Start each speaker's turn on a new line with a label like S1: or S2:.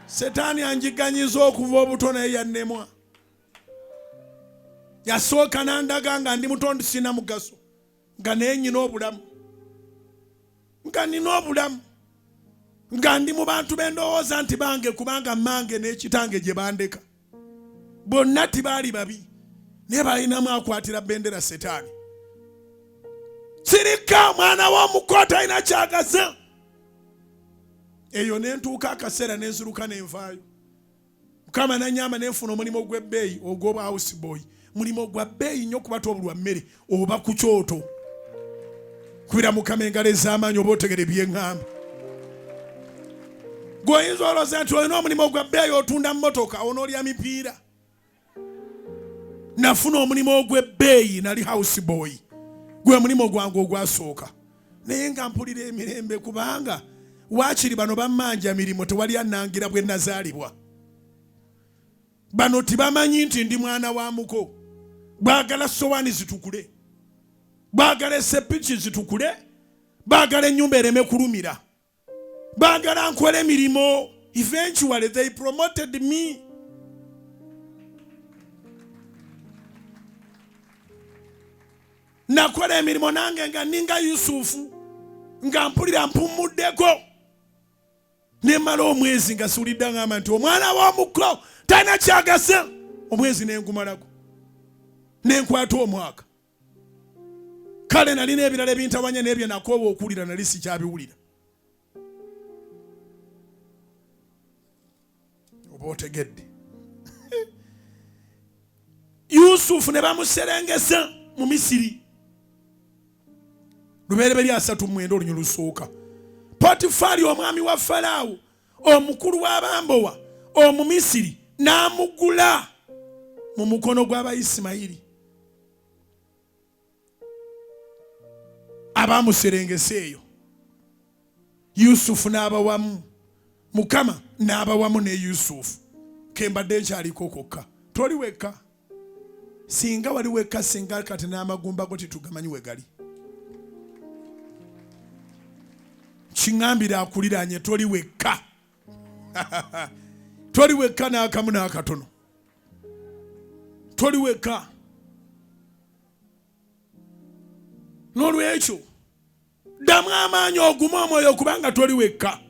S1: Setaani anjiganyiza okuva obuto naye yannemwa. Yasooka n'andaga nga ndi muto nti sirina mugaso, nga naye nnyina obulamu, nga nina obulamu, nga ndi mu bantu be ndowooza nti bange kubanga mmange n'ekitange gye bandeka. Bonna tibaali babi, naye balinamu akwatira bendera Setaani. Sirika omwana w'omuko talina kyagaza. Eyo ne ntuuka akaseera ne nziruka ne nvaayo. Mukama nanyamba ne nfuna omulimu ogw'ebbeeyi ogw'obwa house boy. Mulimu gwa bbeeyi nnyo kuba tobulwa mmere oba ku kyoto. Kubira Mukama engalo ez'amaanyi oba otegere bye ŋŋamba. Gw'oyinza olowooza nti olina omulimu gwa bbeeyi otunda mmotoka onoolya mipiira. Nafuna omulimu ogw'ebbeeyi, nali house boy, gwe mulimu gwange ogwasooka, naye nga mpulira emirembe kubanga waakiri bano bammanja mirimu, tewali annangira bwe nazaalibwa. Bano tibamanyi nti ndi mwana wa muko. Baagala sowaani zitukule, baagala esepiki zitukule, baagala ennyumba ereme kulumira, baagala nkole emirimu. Eventually they promoted me. Nakola emirimu nange nga ninga Yusufu, nga mpulira mpummuddeko. Nemala omwezi nga siwulidde ngamba nti omwana w'omuko talina kyagasa. Omwezi nengumalako nenkwata omwaka. Kale nalina ebirala ebintawanya n'ebyo nakoowa okuwulira, nali sikyabiwulira. Oba otegedde. Yusufu ne bamuserengesa mu Misiri. Lubereberye 39 olunyiriri lusooka. Potifaali omwami wa Falaawo omukulu w'abambowa Omumisiri n'amugula mu mukono gw'Abayisimayiri abamuserengesa eyo. Yusufu n'abawamu, Mukama n'abawamu ne Yusufu. Kembadde nkyaliko kokka, toli wekka. Singa wali wekka, singa kati n'amagumba go tetugamanyi we gali. Kiŋambira akuliraanye, toli wekka. Toli wekka n'akamu n'akatono. Toli wekka. N'olwekyo ddamu amaanyi, ogume omwoyo kubanga toli wekka.